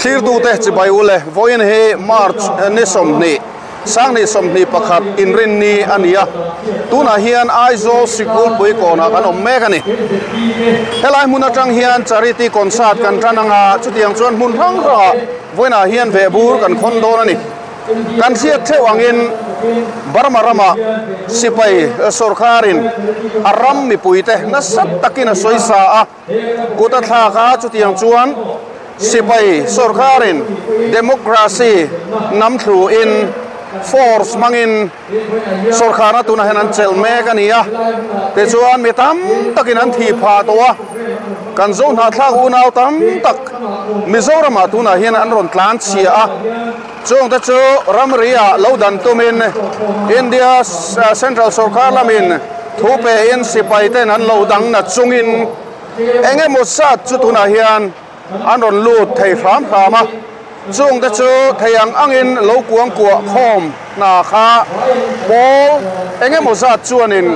Thlirtute chibai u le, vawiin hi March ni 20, Sangni 21 inrinni a ni a, tunah hian Aizawl Sikulpui kawnah kan awm mek a ni. Helai hmun atang hian Charity Concert kan tan anga chutiang chuan hmun hrang hrangah vawiinah hian vehbur kan khawn dawn a ni. Kan hriat theuh angin Burma rama sipai sorkarin a ram mipuite nasa takin a sawi sa a, kut a thlak a, chutiang chuan sipai sorkarin democracy nam thluin force hmangin sorkarna tunah hian an chelh mek a ni a, tichuan mi tam takin an thih phah tawh a, kan zo hnahthlak unau tam tak Mizoramah tunah hian an rawn tlan chhia a, chungte chu ramri-ah lo dan tumin India Central sorkar lamin thu pein sipai ten an lo dang na chungin eng emaw zat chu tunah hian an rawn lut thei hram hram a, chungte chu thei ang angin lo kuang kuah khawm hna kha pawl eng emaw zat chuanin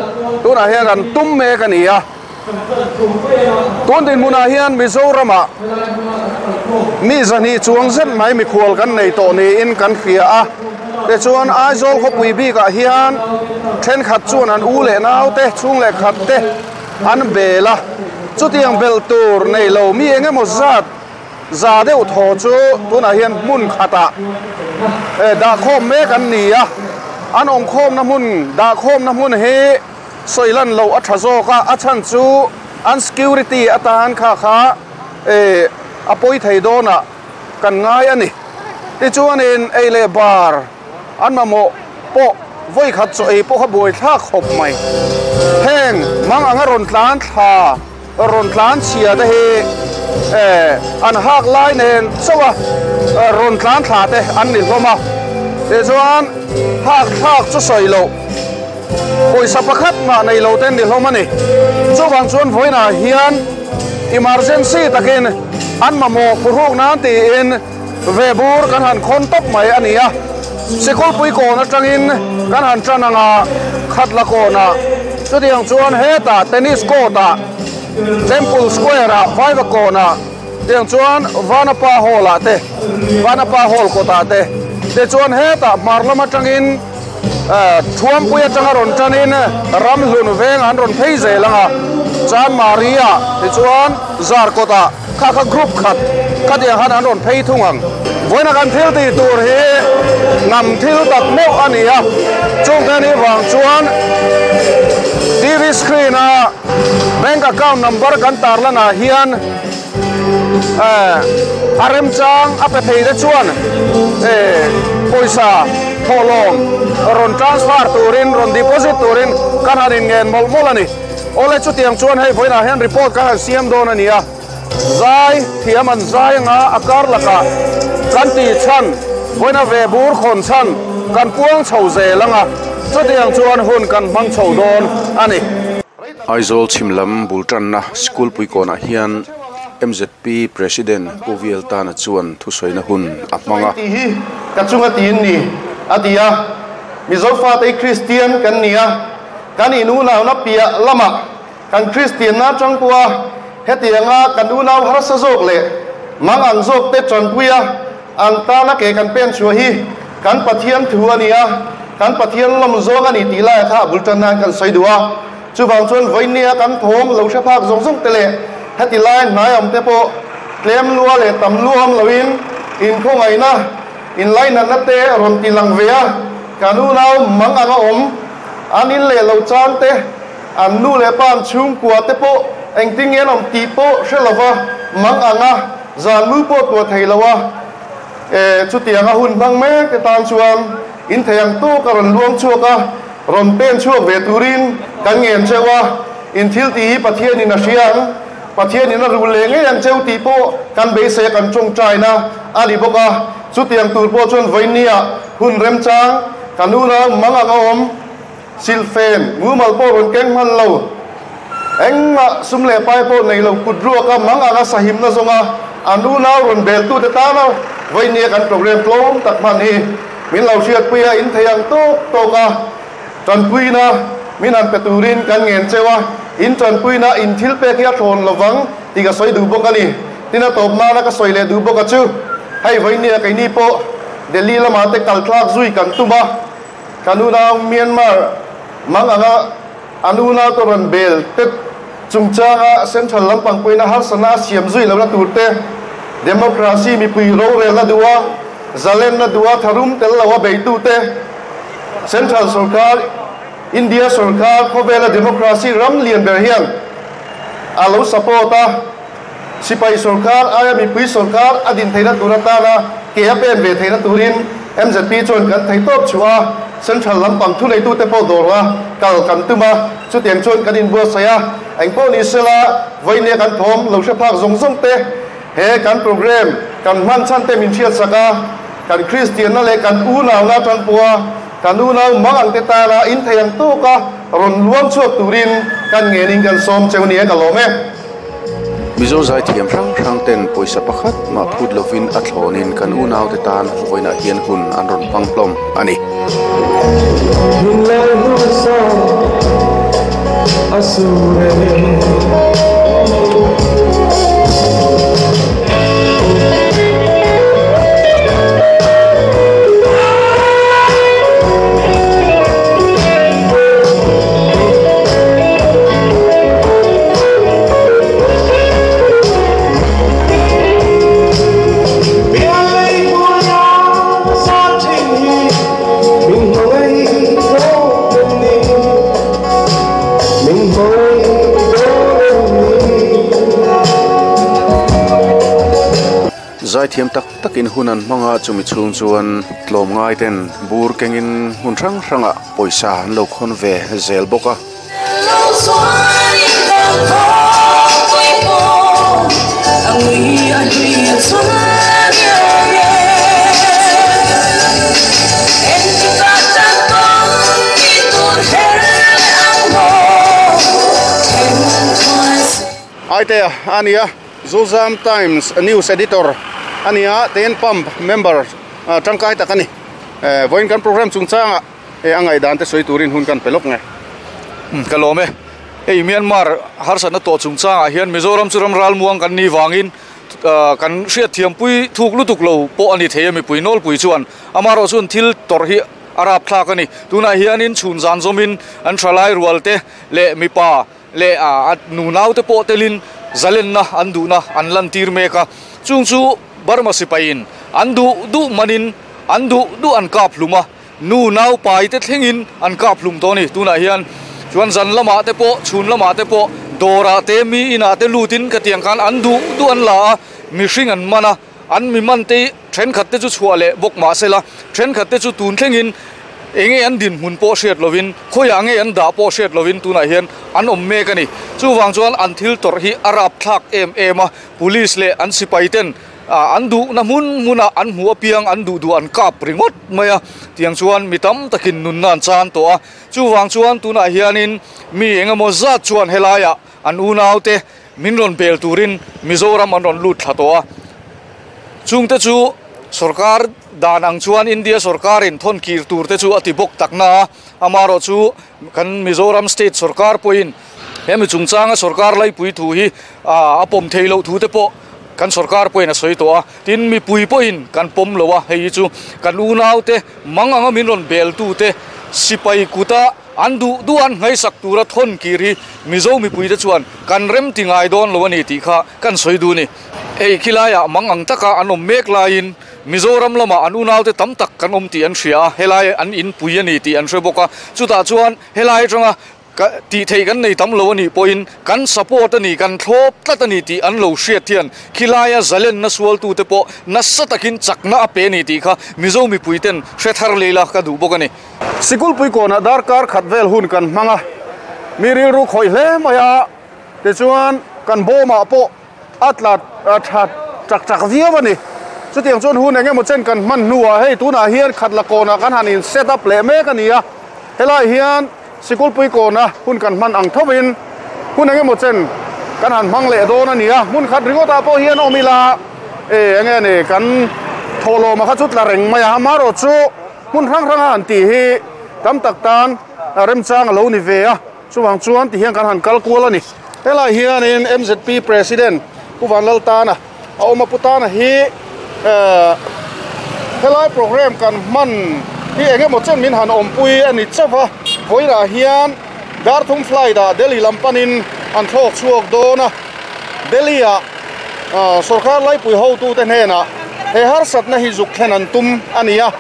tunah hian an tum mek a ni a. Tun dinhmunah hian Mizoramah mi 200 chuang zet mai mikhual kan nei tawh niin kan hria a, tichuan Aizawl khawpui bikah hian thenkhat chuan an u leh naute chhung leh khat te an bel a, chutiang belh tur nei lo mi eng emaw zat za deuh thaw chu tunah hian hmun khatah dahkhawm mek an ni a, an awmkhawmna hmun dahkhawmna hmun hi sawi lan loh a tha zawk a, a chhan chu an security atan kha kha a pawi thei dawnah kan ngai a ni. Tichuanin ei leh bar an mamawh pawh vawi khat chaw ei pawh kha buai thlak khawp mai. Heng mang anga rawn tlan thla, rawn tlan chhia te hi an hak lai nen chauh a rawn tlan thla te an ni hlawm a. Tichuan hak thlak chu sawi loh. Pawisa pakhat mah nei lo te an ni hlawm a ni. Chuvang chuan vawiinah hian emergency takin an mamawh phuhruk nan tiin ve bur kan han khawn tawp mai a ni a. Sikulpui kawn atangin kan han tan ang a, Khatla kawnah. Chutiang chuan hetah tennis court-ah, Temple Square-ah, Vaiva kawnah, tiang chuan Vanapa Hall-ah te, Vanapa Hall kawtah te, tichuan hetah hmar lam atangin, Thuampui atanga rawn tanin Ramhlun veng an rawn phei zel ang a, Chanmari-ah tichuan Zarkawtah kha kha group khat khatiang khan an rawn phei thung ang. Vawiina kan thil tih tur hi hnam thil tak meuh a ni a, chungte a nih vang chuan TV screen-a bank account number kan tarlanah hian A remchang a pe thei te chuan pawisa thawhlawm rawn transfer turin, rawn deposit turin kan han inngen mawlh mawlh a ni. Awle chutiang chuan hei vawiinah hian report kan han siam dawn a ni a, zai thiam an zai anga a kar lakah kan tih chhan, vawiina ve bur khawn chhan kan puang chho zel anga chutiang chuan hun kan hmang chho dawn a ni. Aizawl chhim lam bul tanna school puikawnah hian MZP President Pu V L Tana chuan thusawina hun a hmang a. Tih hi ka chunga tiin ni a ti a, Mizo fate hi Kristian kan ni a, kan inunauhna piah lamah kan Kristianna atang pawha hetianga kan unau harsa zawk leh mang ang zawkte tanpuia an tana ke kan pen chhuah hi kan Pathian thu a ni a, kan Pathian lawm zawng a ni tih laia kha a bul tan nan kan sawi duh a. Chuvang chuan vawinia kan thawm lo hre phak zawng zawng te leh heti lai hnai awm te pawh tlem lua leh tam lua awm loin inkhawngaihna, inlainatna te rawn ti lang ve a, kan unau mang anga awm, an in leh lo chan te, an nu leh pa an chhungkua te pawh engtin nge an awm tih pawh hre lova mang anga zan mu pawh tuah thei lo a, e chutianga hun hmang mek te tan chuan in thei ang tawk a rawn luang chhuak a. Rawn pen chhuak ve turin kan ngen cheu a, in thil tih hi Pathianin a hria ang, Pathianin a rul leh ngei ang cheu tih pawh kan beisei a kan tawngtaina a ni bawk a, chutiang tur pawh chuan vawinia hun remchang kan unau mang ang a awm, silhfen mumal pawh rawn keng hman lo, engmah sum leh pai pawh nei lo kut ruaka mang anga sahimna zawnga an unau rawn beltute tana vawinia kan program tlawm tak hman hi. Min lo hriatpui a, in thei ang tawk tawk a, tanpuina min han pe turin kan ngen cheu a, in tanpuina in thil pek hi a thlawn lovang tih ka sawi duh bawk a ni. Tin a tawp nana ka sawi leh duh bawk a chu, Hei vawinia keini pawh Delhi lamah te kal thlak zui kan tum a, kan unau Myanmar mang anga an unau te rawn bel te chungchanga central lampang pawhin a harsatna a siam zui lohna tur te, democracy mipui rorelna duha zalenna duha tharum tel loha beitute, central sorkar, India sorkar khawvela democracy ram lian ber hian a lo support a. Sipai sorkar aia mipui sorkar a din theihna tur atana ke a pen ve theihna turin mzp chuan kan thei tawp chhuah a, Central lampang thuneitute pawh dawr a kal kan tum a, chutiang chuan kan inbuatsaih a, engpawh ni sela vawinia kan thawm lo hre phak zawng zawng te he kan program kan hman chhan te min hriatsak a, kan Kristianna leh kan unauna atang pawha kan unau mang ang te tana in thei ang tawka rawn luang chhuak turin kan ngenin kan sawm cheu nia ka lawm e. Mizo zaithiam hrang hrang ten pawisa pakhat mah phut lovin a thlawnin kan unaute tan vawiinah hian hun an rawn hmang hlawm a ni. Zaithiam tak takin hun an hmang a, chumi chhung chuan tlawmngai ten bur kengin hmun hrang hrangah pawisa an lo khawn ve zel bawk a. Aitea a ni a, Zozam Times News Editor a ni a, Ten Pump member tangkai tak a ni. Vawiin kan program chungchangah Hei a ngaihdan te sawi turin hun kan pe lawk nge. Ka lawm e. Hei Myanmar harsatna tawh chungchangah hian Mizoram chu ram ralmuang kan nih vangin kan hriatthiampui thuk lutuk lo pawh a ni thei a mipui nawlpui chuan. Amaherawh chuan thil tawrh hi a rapthlak a ni. Tunah hianin chhun zan zawmin an thalai rual te leh mipa leh a nunau te pawh telin zalenna an duhna an lantir mek a. Chung chu Burma sipaiin an duh duh manin an duh duh an kap hlum a. Nu nau pai te thlengin an kap hlum tawh a ni. Tunah hian chuan zan lamah te pawh, chhun lamah te pawh dawrah te, mi inah te lutin ka tiang khan an duh duh an la a, mihring an man a, an mi man te hi thenkhat te chu chhuah leh bawk mah se la, thenkhat te chu tun thlengin eng nge an dinhmun pawh hriat lovin, khawiah nge an dah pawh hriat lovin tunah hian an awm mek a ni. Chuvang chuan an thil tawrh hi a rapthlak em em a, police leh an sipai ten An duhna hmun hmunah an hmuh apiang an duh duh an kap ringawt mai a, tiang chuan mi tam takin nunna an chan tawh a. Chuvang chuan tunah hianin mi eng emaw zat chuan helaiah an unaute min rawn bel turin Mizoram an rawn lut thla tawh a. Chungte chu sorkar dan ang chuan India sorkarin thawn kir turte chu a ti bawk tak na a, amaherawh chu kan Mizoram state sorkar pawhin he mi chungchanga sorkar laipui thu hi a pawm thei loh thu te pawh Kan sorkar pawhin a sawi tawh a, tin mipui pawhin kan pawm lo a, hei hi chu kan unaute mang anga min rawn beltute sipai kuta an duh duh an ngaihsak tura thawn kir hi Mizo mipuite chuan kan rem ti ngai dawn lo a ni tih kha kan sawi duh a ni. Hei khilaiah mang ang taka an awm mek laiin Mizoram lamah an unaute tam tak kan awm tih an hria a, helai an inpui a ni tih an hre bawk a, chutah chuan helai atanga Ka tih theih kan nei tam lo a nih pawhin kan support a ni, kan thlawp tlat a ni tih an lo hriat hian khilaia zalenna sualtute pawh nasa takin chakna a pe a ni tih kha Mizo mipuiten hre thar lei la ka duh bawk a ni. Sikulpui kawnah darkar khat vel hun kan hmang a, mi rilru khawih hle mai a, tichuan kan bawmah pawh a tla tha chak chak viau a ni. Chutiang chuan hun eng emaw chen kan hman hnuah hei tunah hian khatla kawnah kan han in set up leh mek a ni a, helaiah hian Sikulpui kawna hun kan hman ang thovin hun eng emaw chen kan han hmang leh dawn a ni a, hmun khat ringawtah pawh hian awm ila e eng nge ni kan thawhlawma kha chu tla reng mai a, amaherawh chu hmun hrang hranga han tih hi tam tak tan remchang a lo ni ve a, chuvang chuan tihian kan han kal kual a ni. Helaiah hianin MZP President Pu Vanlaltana a awm a, Pu Tana hi. Helai program kan hman hi eng emaw chen min han awmpui a ni chauh a, vawiinah hian Darthum flight ah Delhi lam panin an thlawk chhuak dawn a, Delhi ah sorkar laipui hotute hnenah he harsatna hi zuk thlen an tum a ni a.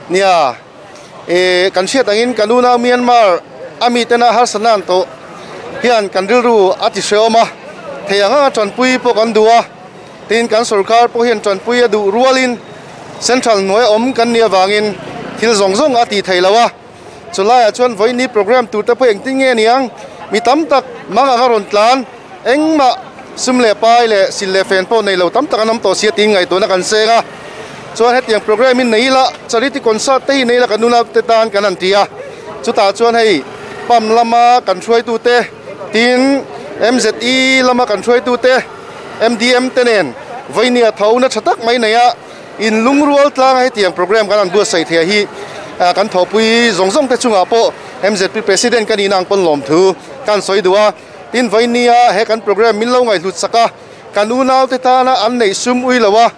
Nia, e kan hriat angin kan unau Myanmar a mitena harsatna an tawh hian kan rilru a ti hrehawm a, thei ang anga tanpui pawh kan duh a, tin kan sorkar pawh hian tanpui a duh rualin central hnuaia awm kan nih avangin thil zawng zawng a tih theih loh a. Chulaiah chuan vawiini program tur te pawh engtin nge niang? Mi tam tak mang anga rawn tlan, engmah sum leh pai leh sil leh fen pawh nei lo tam tak an awm tawh sia tiin ngaihtuahna kan seng a. Chuan hetiang program hi nei ila, charity concert te hi nei ila kan nuna te tan kan han ti a. Chutah chuan hei pump lama kan hruaitute tin MZE lama kan hruaitute MDM te nen vawiini a tho na tha tak mai nei a. In lungrual tlanga hetiang program kan han buatsaih theih hi kan thawhpui zawng zawng te chungah pawh MZP President ka nihna ang pawn lawmthu ka han sawi duh a. Tin, vawinia he kan program min lo ngaihhlut sak a, kan unau te tana an neih sum ui lo a,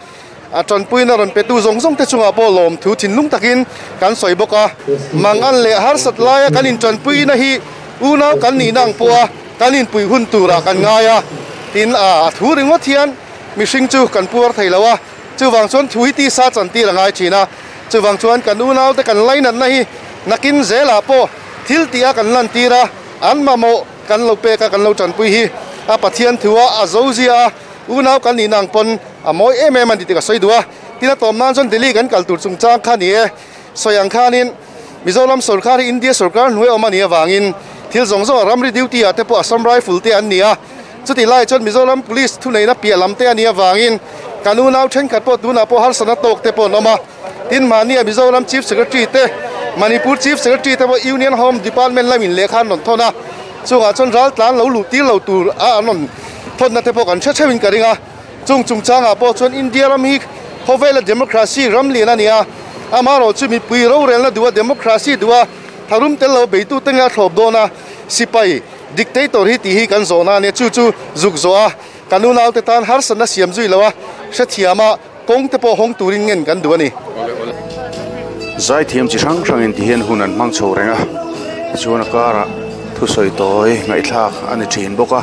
tanpuina rawn petu zawng zawng te chungah pawh lawmthu thinlung takin kan sawi bawk a. Mangan leh harsat laia kan intanpuina hi unau kan nihna ang pawha kan inpuih hun turah kan ngai a. Tin, a thu ringawt hian mihring chu kan puar thei lo a. Chuvang chuan thu hi tisa chantir a ngai thin a, chuvang chuan kan unaute kan lainatna hi nakin zelah pawh thil tih a kan lantir a, an mamawh kan lo pek a kan lo tanpui hi a Pathian thu a, a zo zia a, unau kan nihna ang pawn a mawi em em a ni tih ka sawi duh a. Tin a tawm nan chuan Delhi kan kal tur chungchang kha ni e, sawi ang khanin Mizoram sorkar hi India sorkar hnuai awm a nih avangin thil zawng zawng a ramri duty ah te pawh Assam Rifle te an ni a, Chutih lai chuan Mizoram Police thuneihna piah lam te a nih avangin kan unau thenkhat pawh tunah pawh harsatna tawk te pawh an awm a. Tin, mahnia Mizoram Chief Secretary te, Manipur Chief Secretary te pawh Union Home Department lamin lehkha an rawn thawn a, chungah chuan raltlan lo luh tir lo tur a an rawn thawnna te pawh kan hre theuhin ka ring a. Chung chungchangah pawh chuan India ram hi khawvela democracy ram lian a ni a, amaherawhchu mipui rorelna duha democracy duha tharum tel lo beitute nge a thlawp dawn a, sipai, Dictator hi tih hi kan zawhna a nia, chu chu zuk zawh a, kan unaute tan harsatna siam zui lo a, hrethiam a, kawng te pawh hawng turin ngen kan duh a ni. Zaithiam chi hrang hrangin ti hian hun an hmang chho reng a, tichuan a karah thusawi tawi ngaihthlak a ni thin bawk a.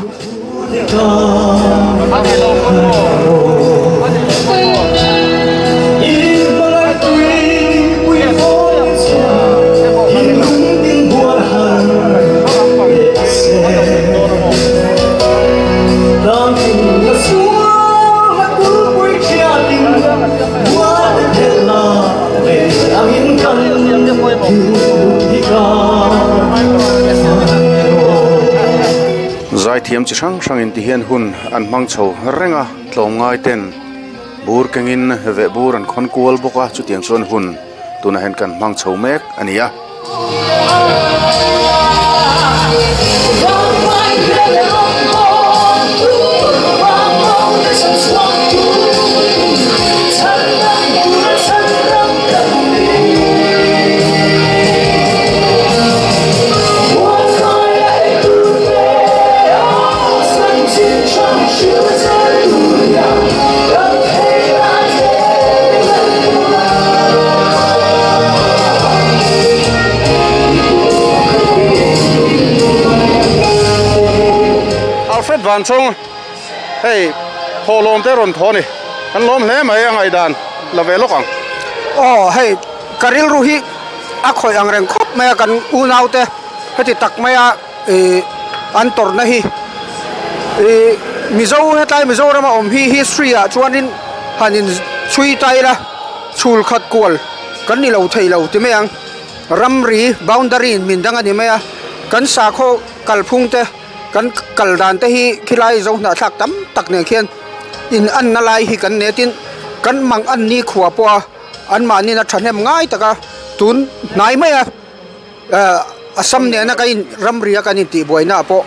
Zaithiam chi hrang hrangin ti hian hun an hmang chho reng a, tlawmngai ten bur kengin veh bur an khawn kual bawk a, chutiang chuan hun tunah hian kan hmang chho mek a ni a. Alfred Vanchung hei thawhlawm te rawn thaw a ni kan lawm hle mai a ngaihdan la ve lawk ang. Aw hei ka rilru hi a khawih ang reng khawp mai a kan unau te heti tak mai a ih an tawrhna hi ih Mizo hetlai Mizoram a awm hi history ah chuanin han in chhui ta ila chhul khat kual kan ni lo thei lo ti mai ang ramri boundary in min dang a ni mai a kan sakhaw kalphung te kan kal dan te hi khilai zo hnahthlak tam tak nen khian in anna lai hi kan nei a tin kan mang an ni khua pawh a anmahni a thahnem ngai tak a tun hnai mai a. Ahh Assam nena ka in ramri a kan intih buaina ah pawh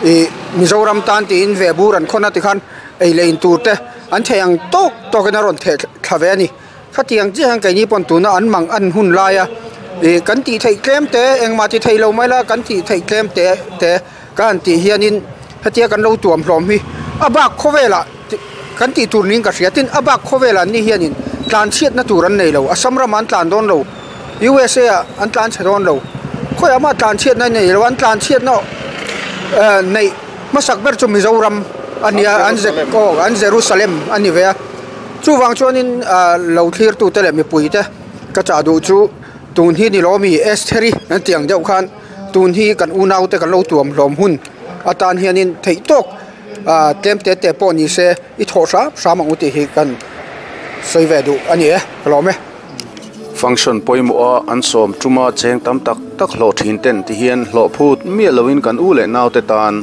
ih Mizoram tan tiin ve bur an khawn a tikhan ei leh in tur te an thei ang tawk tawk in a rawn theh thla ve a ni khatiang chiah hian keini pawn tuna an mang an hun lai a ih kan tih theih tlem te engmah ti thei lo mai la kan tih theih tlem te te ka han tih hianin hetia kan lo tuam hlawm hi a bak khawvelah kan tih tur niin ka hria tin a bak khawvelah an ni hianin. Tlan chhiatna tur an nei lo. Assam ramah an tlan dawn lo. USA ah an tlan chhe dawn lo. Khawiah mah tlan chhiatna an nei lo. An tlan chhiatna neih hmasak ber chu Mizoram a nia an aw an Jerusalem a ni ve a. Chuvang chuanin lo thlirtute leh mipuite ka chah duh chu tun hi ni lawmi Estheri an tih ang deuh khan tun hi kan unaute kan lo tuam hlawm hun atan hianin theih tawk tlem te te pawh ni se i thawh hram hram ang u tih hi kan sawi ve duh a ni e ka lawm e. Function pawimawh a an sawm tuma cheng tam tak tak hlawh thin ten ti hian hlawh phut miah loin kan u leh naute tan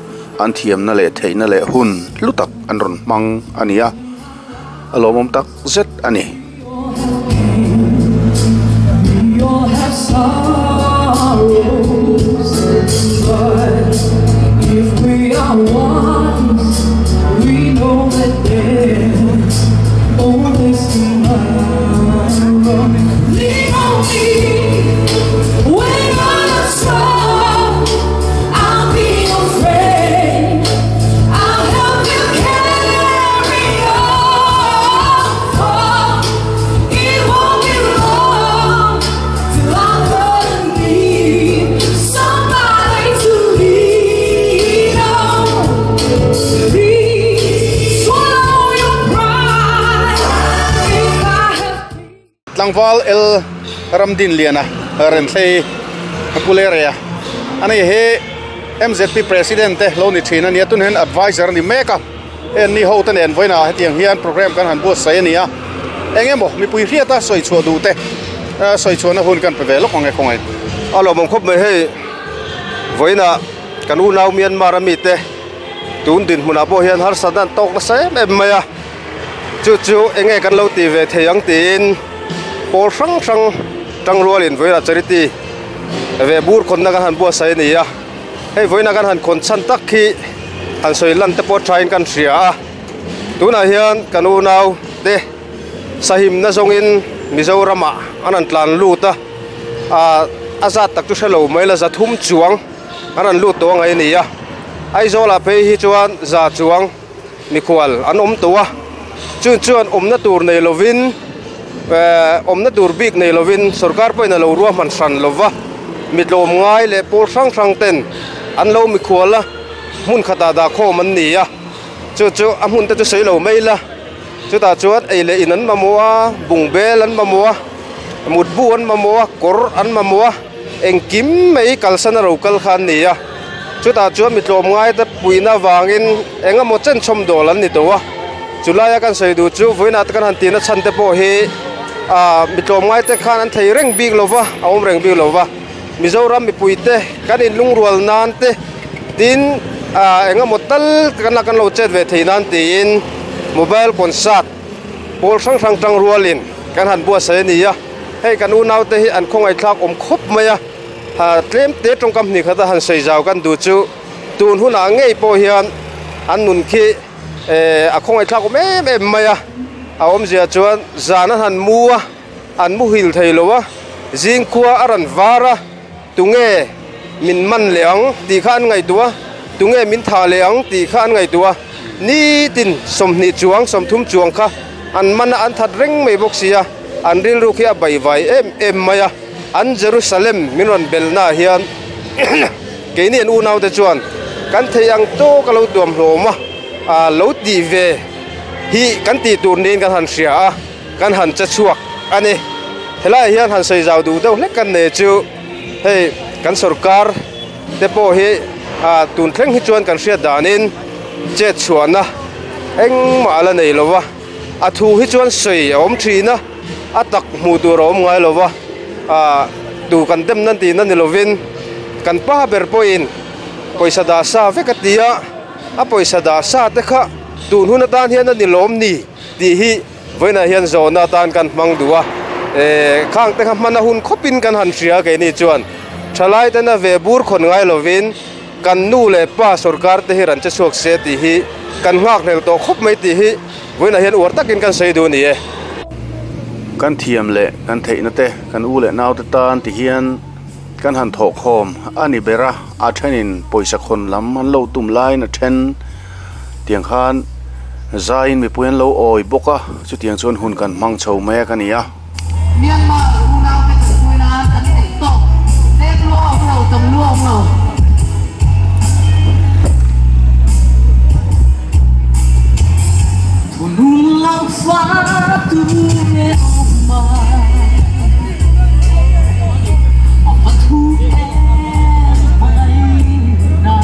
an thiamna leh theihna leh hun hlu tak an rawn hmang a ni a, a lawmawm tak zet a ni. Tlangval El Ramdinliana Renthlei Pulere a ni hi MZP President te lo ni thin a nia tun hian adviser a ni mek a heng ni ho te nen vawiinah hetiang hian program kan han buatsaih a ni a eng emaw mipui hriata sawi chhuah duh te sawi chhuahna hun kan pe ve lawk ang e khawngaih. A lawmawm khawp mai hei vawiinah kan unau Myanmar a mite tun dinhmunah pawh hian harsatna an tawk nasa em em mai a. Chu chu eng nge kan lo tih ve thei ang tiin pawl hrang hrang tangrualin vawiinah charity ve bur khawnna kan han buatsaih a ni a hei vawiinah kan han khawn chhan tak hi han sawi lan te pawh thain kan hria a tunah hian kan unau te sahimna zawngin Mizoramah an han tlan lut a ah a zat tak chu hre lo mai la za thum chuang an han lut tawh angai a ni a Aizawlah phei hi chuan za chuang. Mikhual an awm tawh a, chu chuan awmna tur nei lovin eh awmna tur bik nei lovin sorkar pawhin a lo ruahman hran lova, mi tlawmngai leh pawl hrang hrang ten an lo mikhual a, hmun khatah dah khawm an ni a, chu chu a hmun te chu sawi lo mai ila, chutah chuan ei leh in an mamawh a, bungbel an mamawh a, mutbu an mamawh a, kawr an mamawh a. Engkim mai kalsan a ro kal kha an ni a, chutah chuan mi tlawmngai te puihna avangin eng emaw chen chhawm dawl an ni tawh a, chulaia kan sawi duh chu vawiinah te kan han tihna chhan te pawh hi ah mi tlawmngai te khan an thei reng bik lo va, a awm reng bik lo va, Mizoram mipui te kan inlungrual nan te tin ah eng emaw tal kan la kan lo chet ve thei nan tiin mobile concert pawl hrang hrang tangrualin kan han buatsaih a ni a. Hei kan unau te hi an khawngaihthlak awm khawp mai a, ha tlem te tawngkam hnih khat a han sawi zau kan duh chu tun hunah ngei pawh hian an nun khi eh a khawngaihthlak awm em em mai a, a awmzia chuan zan an han mu a, an muhil thei lo a, zingkhua a rawn var a, tunge min man leh ang tih kha an ngaihtuah a, tunge min thah leh ang tih kha an ngaihtuah a, nitin 20 chuang 30 chuang kha an man a an that reng mai bawk si a. An rilru khi a baihvai em em mai a, an Jerusalem min rawn belhna ah hian keini an unaute chuan kan theih ang tawk a lo tuam hlawm a, ah lo tih ve hi kan tih tur niin kan han hria a, kan han che chhuak a ni. Helaiah hian han sawi zau duh deuh hlek kan nei chu hei kan sorkar te pawh hi ah tun thleng hi chuan kan hriat danin chet chhuahna engmah a la nei lo va. A thu hi chuan sawi a awm thin a, a tak hmuh tur a awm ngai lo va, ah tu kan dem nan tihna ni lovin kan pa ber pawhin pawisa dah sa vek a ti a, a pawisa dah sa te kha tun hun atan hian a ni lawm ni tih hi vawiinah hian zawhna atan kan hmang duh a, eh khang te kha hmana hun khawpin kan han hria keini chuan thalai tena ve bur khawn ngai lovin. Kan nu leh pa sorkar te hi ran che chhuak se tih hi kan nghakhlel tawh khawp mai tih hi vawiinah hian uar takin kan sawi duh a ni e. Kan thiam leh kan theihna te kan u leh nau te tan ti hian kan han thawh khawm a ni ber a, a thenin pawisa khawn lam an lo tum laiin a then tiang khan Zaiin mipui an lo awi bawk a, chutiang chuan hun kan hmang chho mek a ni a. Myanmar unaute tanpui nan kan neih tawk tlem lu a awm lo, tam lu a awm lo. Thunun lo fa tu nge awm a, a va thu em hmangaihna.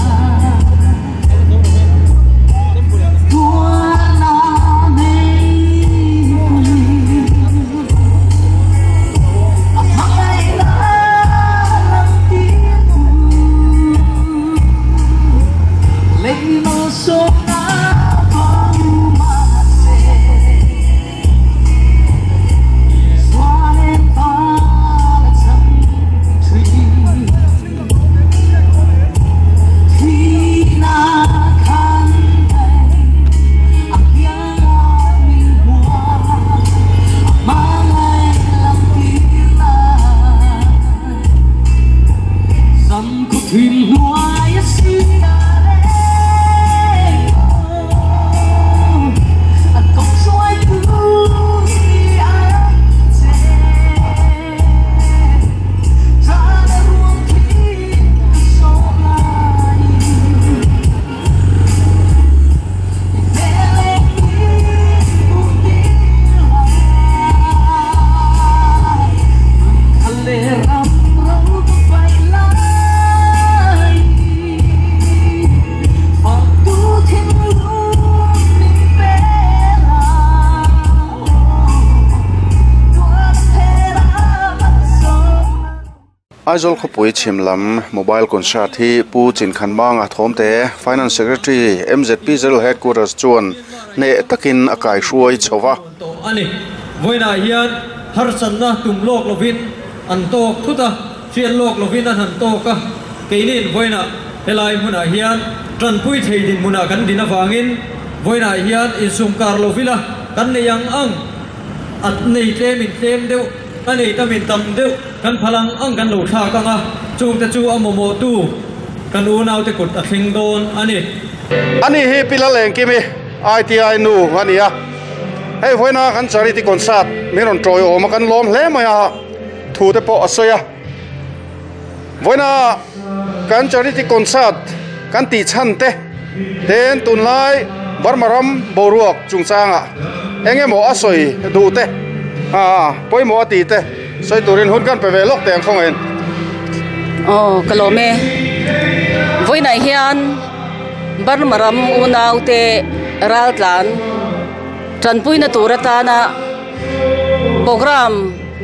Aizawl khawpui chhim lam mobile concert hi Pu Chinkhanmanga Thawmte, Finance Secretary, MZP General Headquarters chuan hneh takin a kaihruai chho va. Tawh a ni. Vawiinah hian harsatna tum lawk lovin an tawk thut a, hriat lawk lovin an han tawk a. Keiniin vawiinah helai hmunah hian tanpui thei dinhmunah kan din avangin vawiinah hian insumkar lovila kan nei ang ang a nei tlemin tlem deuh, a nei tamin tam deuh kan phal ang ang kan lo thlak ang a, chungte chu a mamawhtu kan unaute kut a thleng dawn a ni. Ani hi Pi Lalengkimi ITI nu a ni a, hei vawiina kan charity concert min rawn tawiawm a kan lawm hle mai a, thu te pawh a sawi a. Vawiina kan charity concert kan tih chhan te ten tunlai Burma ram boruak chungchangah eng emaw a sawi duh te ah pawimawh a tih te sawi turin hun kan pe ve lawk teh ang khawngaihin. Aw ka lawm e. Vawiinah hian Burma ram unaute raltlan tanpuina tur atana program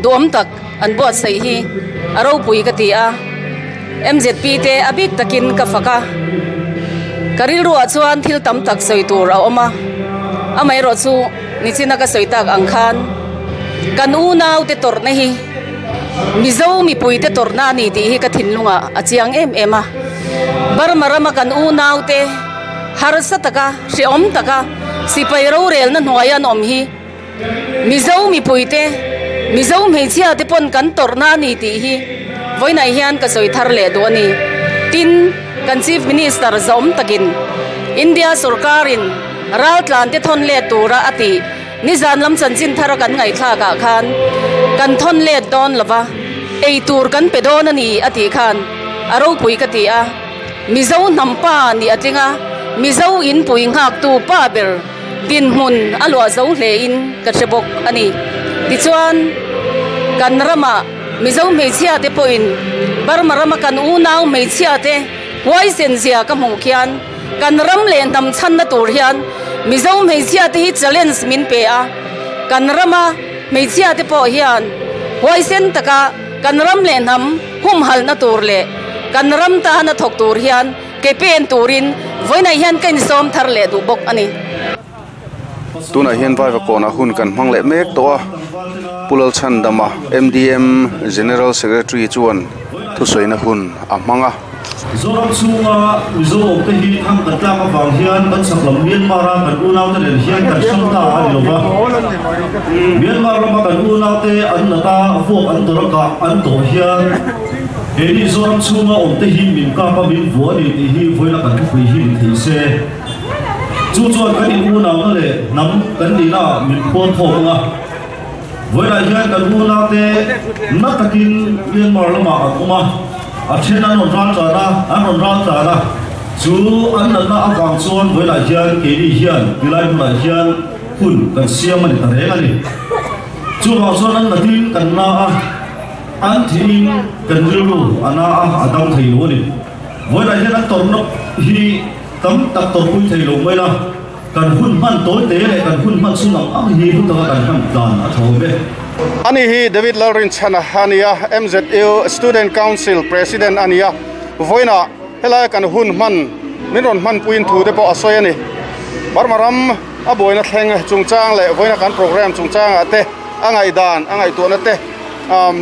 duhawm tak an buatsaih hi a ropui ka ti a, MZP te a bik takin ka fak a, ka rilruah chuan thil tam tak sawi tur a awm a, amaherawh chu nichina ka sawi tak ang khan kan unau te tawrhna hi Mizo mipui te tawrhna a ni tih hi ka thinlungah a chiang em em a, Burma rama kan unau te harsa taka hrehawm taka sipai rorelna hnuaia an awm hi. Mizo mipuite, Mizo hmeichhia te pawn kan tawrhna a ni tih hi vawiinah hian ka sawi thar leh duh a ni. Tin, kan Chief Minister zawm takin India sawrkarin raltlan te thawn let tura a tih nizan lam chanchin thara kan ngaihthlak ah khan kan thawn let dawn lova, ei tur kan pe dawn a ni a tih khan a ropui ka ti a. Mizo hnam pa nih a tling a, Mizo inpui nghaktu pa ber Dinhmun a luah zo hle in ka hre bawk a ni. Tichuan, kan ramah Mizo hmeichhia te pawhin Burma rama kan unau hmeichhia te huaisen zia ka hmuh khian kan ram leh hnam chhanna tur hian Mizo hmeichhia te hi challenge min pe a, kan rama hmeichhia te pawh hian huaisen taka kan ram leh hnam humhalhna tur leh kan ram tana thawk tur hian Ke pen turin vawiinah hian ka insawm thar leh duh bawk a ni. Tunah hian Vaivakawnah hun kan hmang leh mek tawh a, Pu Lalchhandama, MDM General Secretary chuan thusawina hun a hmang a. Zoram chhunga Mizo awmte hi thang kan tlak avang hian kan chak lam Myanmar-a kan unaute nen hian kan hrang ta a ni lova. Myanmar lama kan unaute an nata vuak an dawr a kah an tawh hian, Keini Zoram chhunga awmte hi min kap a min vuah a ni tih hi vawiina kan thupui hi ni thei se. Chu chuan kan in unauna leh hnam kan nihna ah min phuar thawk ang a. Vawiinah hian kan unaute na takin Myanmar lamah an awm a, a then an rawn ral tlan a, an rawn ral tlan a. Chu an natna avang chuan vawiinah hian keini hian tilai hmunah hian hun kan siam a ni ta reng a ni. Chuvang chuan an natin kan na a, an thihin kan rilru a na a, a dam thei lo a ni. Vawiinah hian an tawrhna hi tam tak tawrhpui thei lo mai la, kan hun hman tawi te leh kan hun hman chhun ang ang hi hlu taka kan hman dan a tha awm e. Ani hi David Lalrinchhana a ni a, MZU Student Council President a ni a, vawiinah helaia kan hun hman min rawn hmanpuiin thu te pawh a sawi a ni. Burma ram a buaina thleng chungchang leh vawiina kan program chungchangah te a ngaihdan a ngaihtuahna te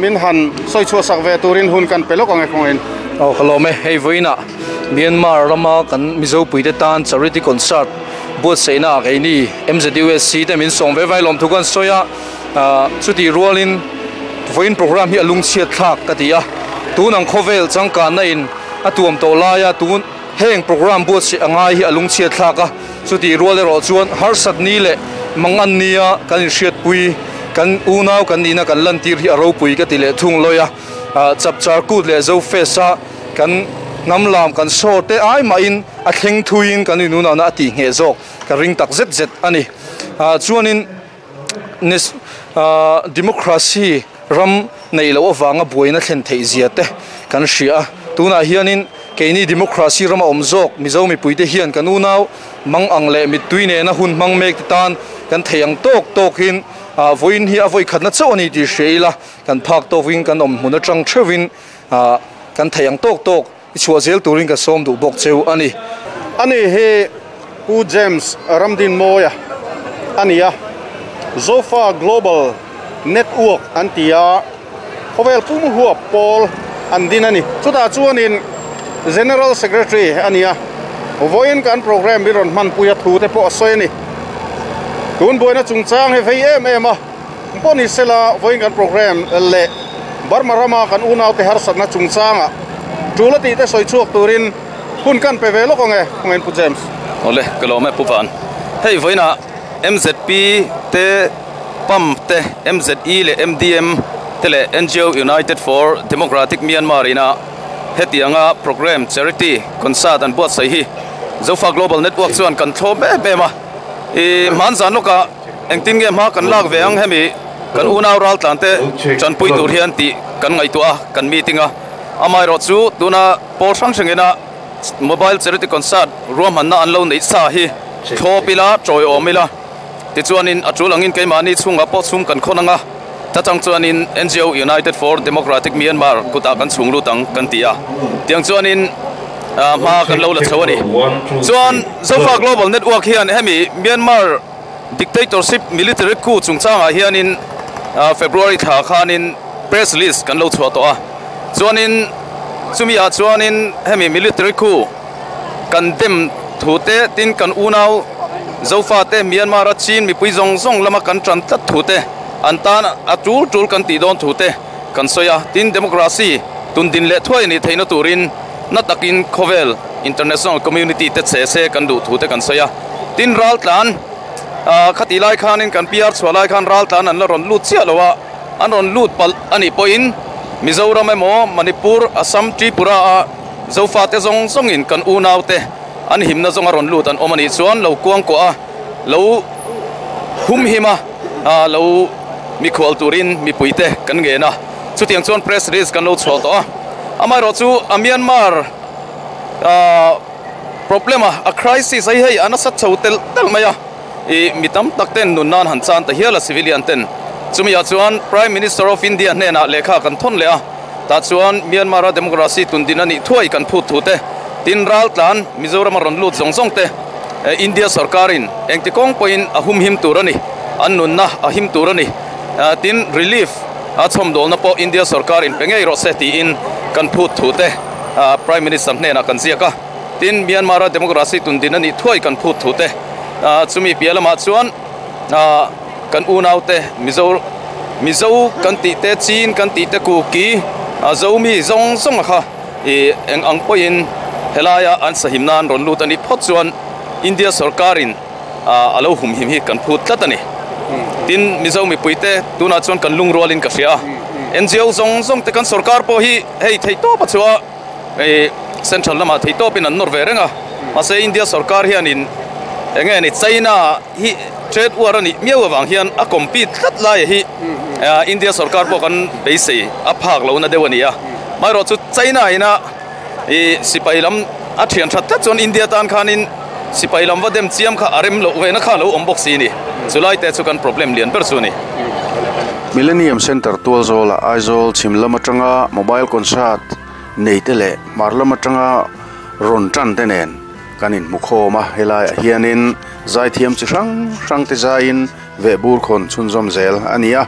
min han sawi chhuah sak ve turin hun kan pe lawk ang e khawngain. Aw ka lawm e, hei vawiinah Myanmar rama kan Mizo puite tan charity concert buatsaihna ah keini MZUSC te min sawm ve vai lawm thu kan sawi a, chutih rualin vawiin program hi a lungchhiat thlak ka ti a, tun ang khawvel changkanna in a tuam tawh laia tun heng program buatsaih a ngai hi a lungchhiat thlak a, chutih rual erawh chuan harsat ni leh mangan nia kan inhriatpui kan unau kan nihna kan lantir hi a ropui ka ti leh thung lawi a, chapchar kut leh Zofest a kan hnam lam kan saw te ai mahin a thleng thuiin kan inunahna a tih ngheh zawk ka ring tak zet zet a ni. Chuanin democracy ram neih loh avanga buaina thlen theih zia te kan hria a, tunah hianin keini democracy rama awm zawk Mizo mipuite hian kan unau mang ang leh mittui nena hun hmang mek te tan kan thei ang tawk tawkin vawiin hi a vawikhatna chauh a ni tih hria ila kan phak tawkin kan awm hmun atang theuhin Ah, kan theih ang tawk tawk i chhuah zel turin ka sawm duh bawk cheu a ni. Ani hi Pu James Ramdinmawia a ni a, Zofa Global Network an ti a, khawvel pum huap pawl an din a ni. Chutah chuanin General Secretary a ni a, vawiin kan program hi rawn hmanpui a thu te pawh a sawi a ni. Tun buaina chungchang hi vei em em a. Pawh ni sela vawiin kan program leh Burma rama kan unaute harsatna chungchanga tul a tihte sawi chhuak turin hun kan pe ve lawk ang e, khawngain Pu James. Awle, ka lawm e Pu Van. Hei vawiinah MZP te, pam te, MZE leh MDM te leh NGO United for Democratic Myanmar ina hetianga program charity concert an buatsaih hi Zofa Global Network chuan kan thlawm em em a. I hmanzan lawkah Engtin nge hma kan lak ve ang hemi kan unau raltlan te tanpui tur hian tih kan ngaihtuah a, kan meeting a. Amaherawh chu tuna pawl hrang hrang ina mobile charity concert ruahmanna an lo neih sa hi thlawp ila, tawiawm ila. Tichuanin a tul angin keimahni chhungah pawh chhung kan khawn ang a, ta chang chuanin NGO United for Democratic Myanmar kutah kan chhung lut ang kan ti a. Tiang chuanin hma kan lo la chho a ni. Chuan Zofa Global Network hian hemi Myanmar Dictatorship military coup chungchangah hianin February thla khanin press release kan lo chhuah tawh a, chuanin chumi ah chuanin hemi military coup kan dem thu te tin kan unau Zofa te Myanmar a Chin mipui zawng zawng lama kan tan tlat thu te an tan a tul tul kan tih dawn thu te kan sawi a, tin democracy tun din leh thuai nih theihna turin na takin khawvel international community te che se kan duh thu te kan sawi a. Tin ral tlan ah khatih lai khanin kan PR chhuah lai khan ral tlan an la rawn lut chiah lo a, an rawn lut palh a nih pawhin Mizoram emaw Manipur, Assam, Tripura a Zofa te zawng zawngin kan unau te an himna zawnga rawn lut an awm a nih chuan lo kuangkuah a, lo humhim a, ah lo mikhual turin mipui te kan ngen a, chutiang chuan press release kan lo chhuah tawh a, amaherawh chu a Myanmar ah. Problem a, a crisis a hi hei a nasa chho telh telh mai a, ih mi tam tak ten nun nan han chan ta hial a civilian ten. Chumi ah chuan Prime Minister of India hnenah lehkha kan thawn leh a, tah chuan Myanmar a democracy tun din a nih thuai kan phut thu te, tin ral tlan Mizoram a rawn lut zawng zawng te India sorkar in engti kawng pawhin a humhim tur a ni, an nunna a him tur a ni, tin relief a chhawmdawlna pawh India sorkar in pe ngei rawh se tiin kan phut thu te. Prime Minister hnenah kan ziak a, tin Myanmar-a democracy tun din a nih thuai kan phut thu te, chumi piah lamah chuan kan unaute Mizo Mizo kan tih te, Chin kan tih te, Kuki, Zomi zawng zawng a kha ih eng ang pawhin helaia an sahim nan rawn lut a nih phawt chuan India sorkarin a lo humhim hi kan phut tlat a ni. Tin, Mizo mipuite tunah chuan kan lungrualin ka hria a, NGO zawng zawng te kan sorkar pawh hi hei theihtawp a chhuah a, Central lamah theihtawpin an nawr ve reng a, mahse India sorkar hianin eng nge ni China hi trade war a nih miau avang hian a compete tlat lai hi India sorkar pawh kan beisei a phak lohna deuh a ni a, amaherawhchu China ina I sipai lam a thian that tlat chuan India tan khanin sipai lam va dem chiam kha a rem loh vena kha a lo awm bawk si ni. Chulai te chu kan problem lian ber chu a ni. Millennium Centre Tualzawlah Aizawl chhim lam atanga mobile concert nei te leh hmar lam atanga rawn tan te nen kan inhmu khawm a, helaiah hianin zaithiam chi hrang hrang te zaiin vehbur khawn chhunzawm zel a ni a.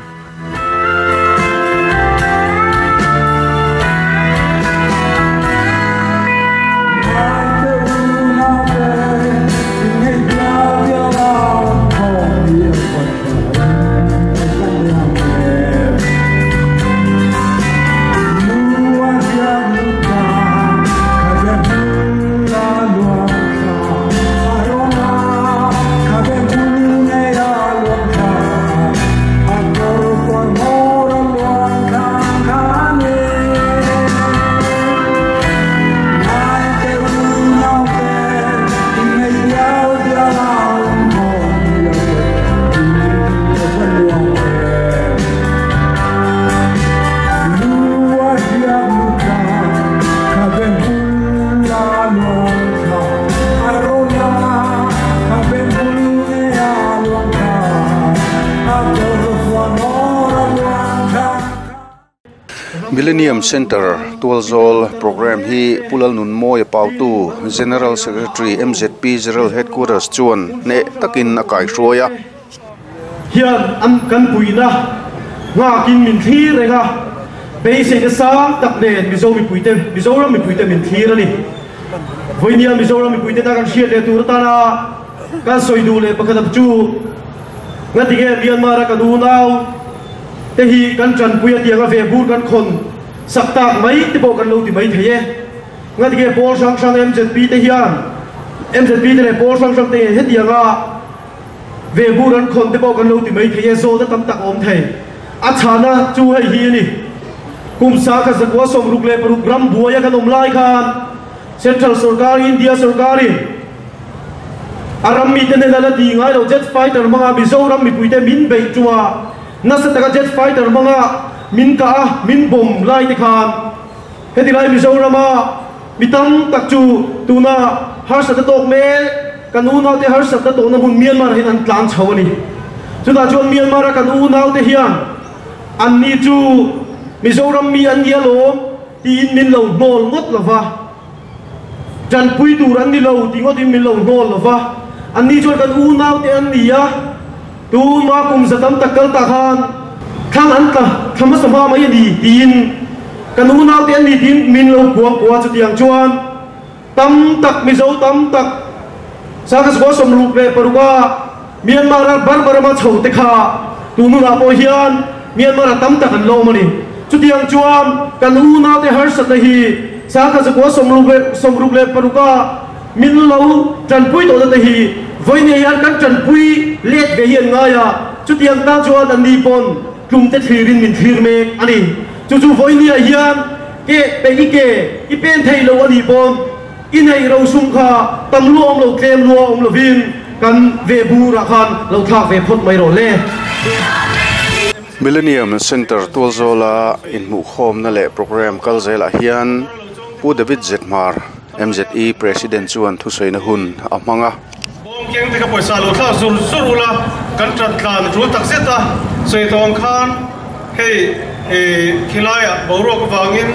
Millennium Centre Tualzawl programme hi Pu Lalnunmawia Pautu, General Secretary, MZP General Headquarters chuan hneh takin a kaihruai a. Hian an kan puihna nghakin min thlir reng a, beiseina sang tak nen Mizo mipuite, Mizoram mipuite min thlir a ni. Vawinia Mizoram mipuite ta kan hriat leh tur atana kan sawi duh leh pakhat chu ngatinge Myanmar a kan unau te hi kan tanpui a tianga ve bur kan khawn sak tak mai te pawh kan lo ti mai thei e. Ngatinge pawl hrang hrang MZP te hian MZP te leh pawl hrang hrang te hetianga Ve bur an khawn te pawh kan lo ti mai thei e, zawhna tam tak a awm thei. A chhana chu hei hi a ni. Kum sakhat zakua 66 ram buaia kan awm lai khan Central sorkar, India sorkarin a ram mite hnena la ti ngai lo jet fighter hmanga Mizoram mipuite min beih ṭuma nasa taka jet fighter hmanga min kah a, min bomb lai te khan heti lai Mizorama Mi tam tak chu tuna harsatna tawk mek, kan unaute harsatna tawhna hmun Myanmar hian an tlan chho a ni. Chutah chuan Myanmar-a kan unaute hian anni chu Mizoram mi an ni alawm tiin min lo hnawl ngawt lo va, tanpui tur an ni lo ti ngawtin min lo hnawl lo va, anni chuan kan unaute an ni a, tuma kum za tam tak kal tah khan thlang an tla thla hmasa hma mai a ni tiin Kan unaute an ni tiin min lo kuang kuah chutiang chuan tam tak Mizo tam tak Sangkasukua 66 a Myanmar a Burma rama chho te kha tun hunah pawh hian Myanmar a tam tak an lo awm a ni. Chutiang chuan kan unaute harsatna hi Sangkasukua 66 a min lo tanpui tawhna te hi vawiin hian kan tanpui let ve hi an ngai a, chutiang tan chuan an ni pawn Tlumte thlirin min thlir mek a ni. Chu chu vawinia hian ke pe i ke i pen thei lo a nih pawn i neih rosum kha tam lua awm lo tlem lua awm lovin kan ve burah khan lo thlak ve phawt mai rawh le. Millennium Centre Tualzawla inhmuhkhawmna leh programme kal zelah hian Pu David Zethmar, MZE President chuan thusawiina hun a hmang a. Bawm keng te kha pawisa lo thlak zur zur ula, kan ṭan tlan a ṭul tak zet a, sawi tawh ang khan hei khilaiah boruak avangin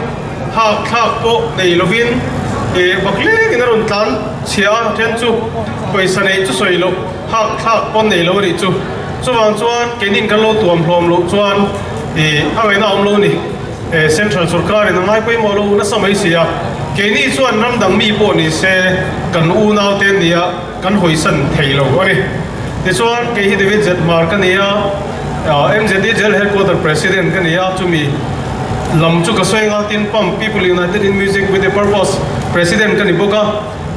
hak thlak pawh nei lovin bak lengin a rawn tlan chhia a, then chu pawisa neih chu sawi loh hak thlak pawn nei lo a nih chu. Chuvang chuan keinin kan lo tuam hlawm loh chuan a ngaihna a awm lo a ni. Central sorkarin a ngai pawimawh lo nasa mai si a, keini chuan ram dang mi pawh ni se kan unau te nia kan hawisan thei lo a ni. Tichuan kei hi David Zetmar ka ni a, MZD General Headquarter President ka ni a, chumi lam chu ka sawi anga tin pump People United in Music with a Purpose President ka ni bawk a,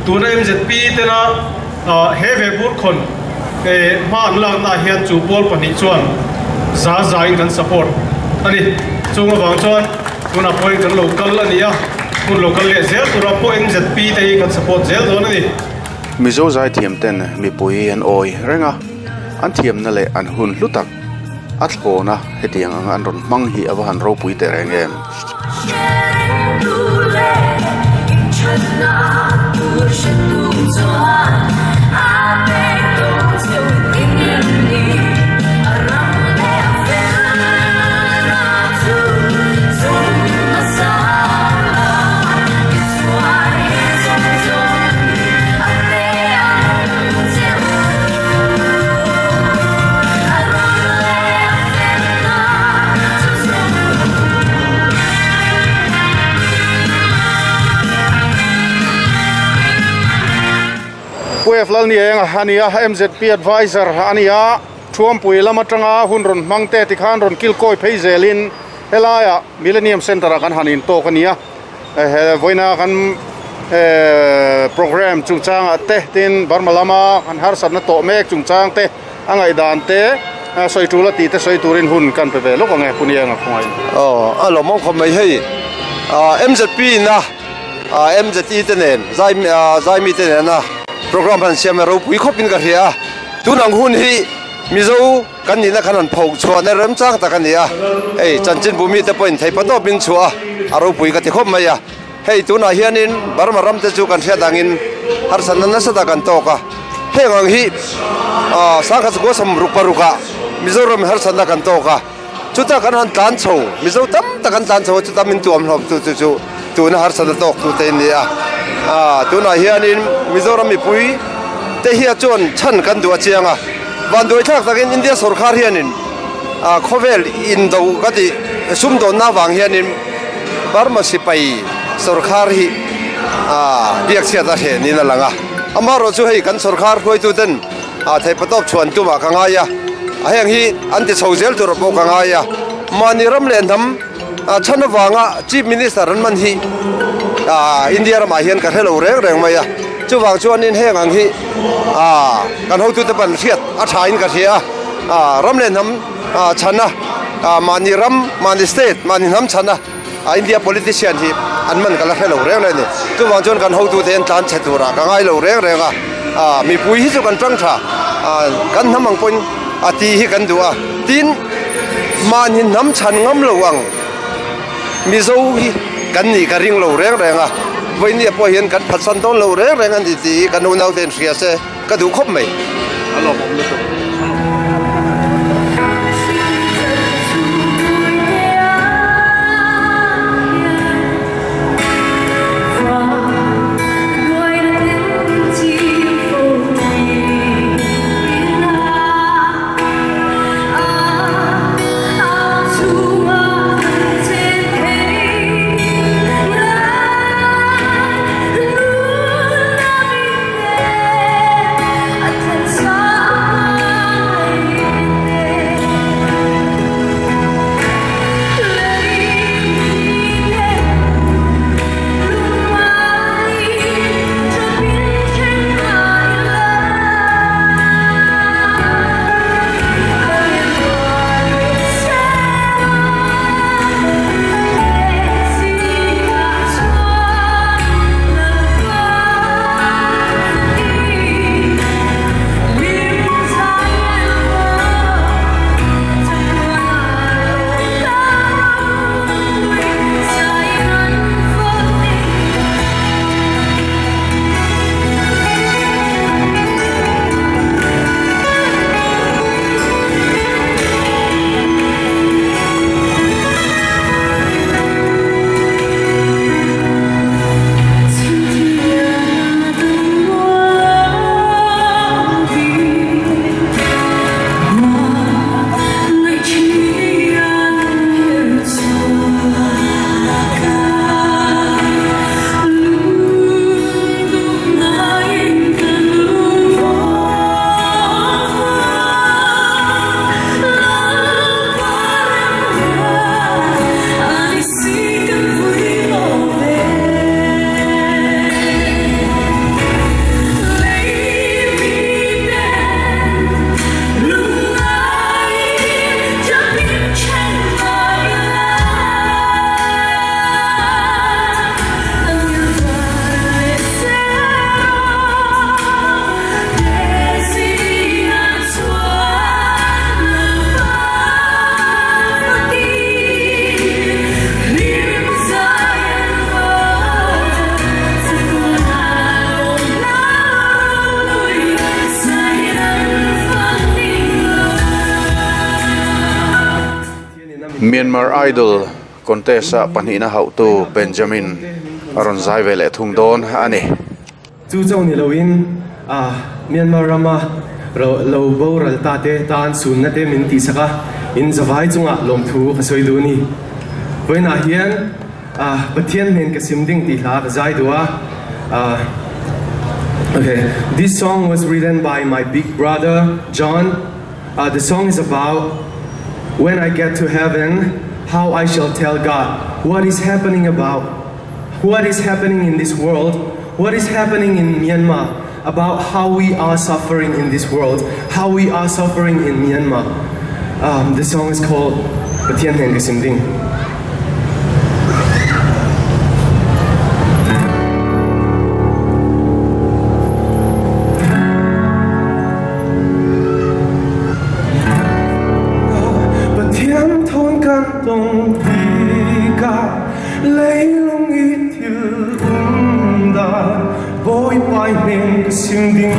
tuna MZP tena. He vehbur khawn hma an laknaah hian chu pawl pahnih chuan za zain kan support a ni. Chung avang chuan tunah pawhin kan lo kal a ni a, hun lo kal leh zel turah pawh MZP te hi kan support zel dawn a ni. Mizo zaithiam ten mipui an awi reng a, an thiamna leh an hun hlu tak a thlawna hetiang anga an rawn hmang hi a va han ropui teh reng em. Pu F Lalnienga a ni a, MZP Adviser a ni a, Thuampui lam atanga hun rawn hmang te tikhan rawn kilkawi phei zelin helaiah Millennium Centre ah kan han intawk a ni a. He vawiina kan program chungchangah te tin Burma lama kan harsatna tawh mek chungchang te a ngaihdan te sawi tul a tih te sawi turin hun kan pe ve lawk ang e Pu Nienga khawngaih. Aw a lawmawm khawp mai hei MZP na MZE te nen zai zaimi te nena program han siam a ropui khawpin ka hria a tun ang hun hi Mizo Kan nihna khan an pho chhuahna remchang tak a ni a, hei chanchinbu mite pawhin thei patawp in chhuah a, a ropui ka ti khawp mai a. Hei tunah hianin Burma ram te chu kan hriat angin harsatna nasa tak an tawk a, heng ang hi sangkhat chukua sawmruk parukah Mizoram harsatna kan tawk a, chuta kan han tlan chho, Mizo tam tak an tlan chho a, chuta min tuam hlawm tu chu chu tuna harsatna tawk tu te in ni a. Tunah hianin Mizoram mipui te hi a chuan chhan kan duh a chiang a. Vanduai thlak takin India sorkar hianin khawvel indo ka tih sumdawnna avang hianin Burma sipai sorkar hi biakchhiat a hreh niin a lang a. Amaherawh chu hei kan sorkar hruaituten theihpatawp chhuan tumah ka ngai a, heng hi an ti chho zel tur pawh ka ngai a. Mahni ram leh hnam chhan avanga Chief Minister an man hi India ramah hian ka hre lo reng reng mai a. Chuvang chuanin heng ang hi kan hotute pan hriat a thain ka hria a, ram leh hnam chhana mahni ram, mahni state, mahni hnam chhana India politician hi an man ka la hre lo reng reng a ni. Chuvang chuan kan hotute hian tlan chhe turah ka ngai lo reng reng a, mipui hi chu kan tang tha, kan hnam ang pawhin a tih hi kan duh a, tin mahni hnam chhan ngam lo ang. Mizo hi kan nih ka ring lo reng reng a, vawinia pawh hian kan phatsan dawn lo reng reng a ni tih hi ka nunau te in hria se ka duh khawp mai. A lawmawm lutuk. Myanmar Idol contest a pahnihna hauhtu Benjamin a rawn zai ve leh thung dawn a ni. Chu chauh ni loin Myanmar rama lo boral ta te tan sunna te min tihsak a, in zavai chungah lawmthu ka sawi duh a ni. Vawiinah hian Pathian hnen ka sim ding tih hla ka zai duh a. Okay, this song was written by my big brother John. The song is about when I get to heaven, how I shall tell God what is happening about, what is happening in this world, what is happening in Myanmar, about how we are suffering in this world, how we are suffering in Myanmar. Um, the song is called Pathian Hnen Ka Sim Ding. Pathian thawn kan tawng tikah leilung i thil um dan Bawipa i hnen ka sim ding.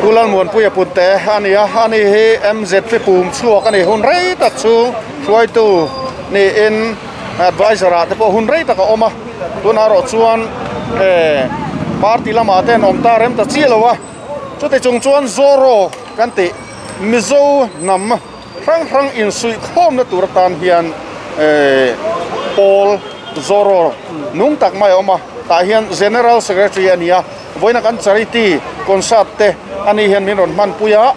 Pu Lalmuanpuia Punte a ni a, ani hi MZP pum chhuak a ni. Hun rei tak chhung hruaitu niin adviser ah te pawh hun rei tak a awm a, tunah erawh chuan party lamah te an awm ta rem ta chiah lo a, chuti chung chuan Zoro kan tih Mizo hnam hrang hrang insuihkhawmna tur atan hian pawl Zoro nung tak mai a awm a, tah hian General Secretary a ni a, vawiina kan charity concert te ani hian min rawn hmanpui a,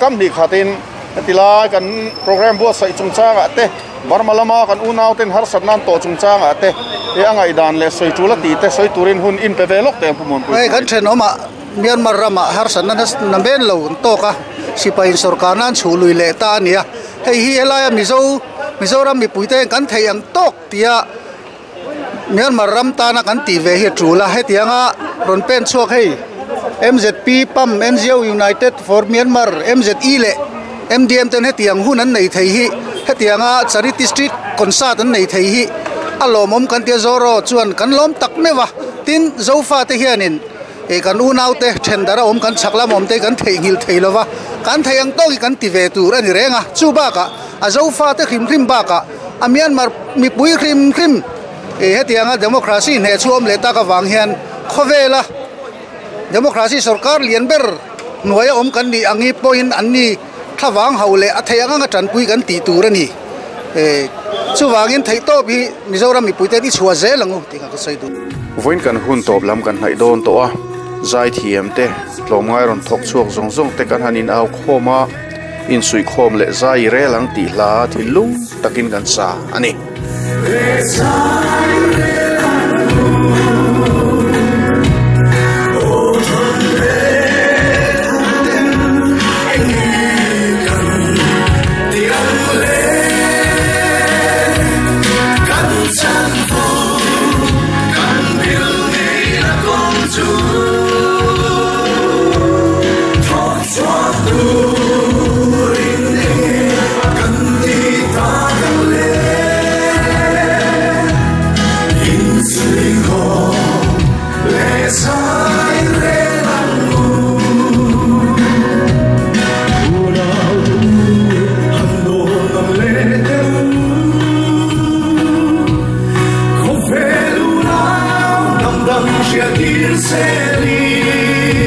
kam hnih khatin heti lai kan programme buatsaih chungchangah te Burma lama kan unau ten harsatna an tawh chungchangah te he a ngaihdan leh sawi tul a tih te sawi turin hun in pe ve lawk teh ang Pu Muanpui. Hei kan thenawmah Myanmar ramah harsatna na men lo an tawk a, sipai in sorkarna an chhuh lui leh ta a ni a, hei hi helaia Mizo Mizoram mipuite kan theih ang tawk tia Myanmar ram tana kan tih ve hi a tul a, hetianga rawn pen chhuak hei MZP, pam, NGO United for Myanmar, MZE leh MDM ten hetiang hun an nei thei hi hetianga Charity Street Concert an nei thei hi a lawmawm kan tia Zoro chuan kan lawm tak meuh a, tin Zofa te hianin ih kan unaute then darh a awm kan chhak lam awm te hi kan theihnghilh thei lova, kan theih ang tawk hi kan ti ve tur a ni reng a, chu bakah a Zofa te hrim hrim bakah A Myanmar mipui hrim hrim ih hetianga democracy hneh chu awm leh tak avang hian khawvela democracy sorkar lian ber hnuaia awm kan nih ang hi pawhin an ni thlavang ho leh a theih ang anga tanpui kan tih tur a ni. Eh chuvangin theihtawp hi Mizoram mipui ten i chhuah zel ang u tih kha ka sawi duh. Vawiin kan hun tawp lam kan hnaih dawn tawh a, zaithiam te, tlawmngai rawn thawk chhuak zawng zawng te kan han in au khawm a. Insuihkhawm leh zai rel ang tih hla thinlung takin kan sa a ni. Zai rel ang u. Unau te u, han dawn ngam leh teh u. Khawvel unau hnam dang hriat tir selin.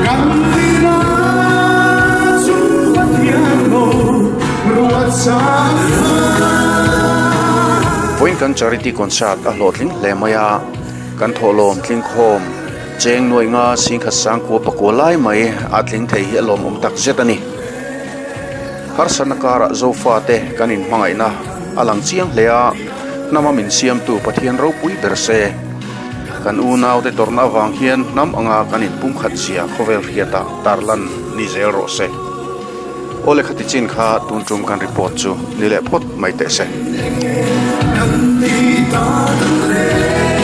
Kan nihna chu Pathian lo ruat sang kha. Vawiin kan Charity Concert a hlawhtling hle mai a, kan thawhlawm tlingkhawm cheng nuai nga singkhat sangkua pakua lai mai a tling thei hi a lawmawm tak zet a ni. Harsatna karah Zofate kan inhmangaihna a lang chiang hle a, hnama min siamtu Pathian ropui ber se. Kan unaute tawrhna avang hian hnam anga kan inpumkhat zia khawvel hriatah tarlan ni zel rawh se. Aw lehkha ti chin kha tun tum kan report chu ni leh phawt mai teh se. Kan ti ta dan le.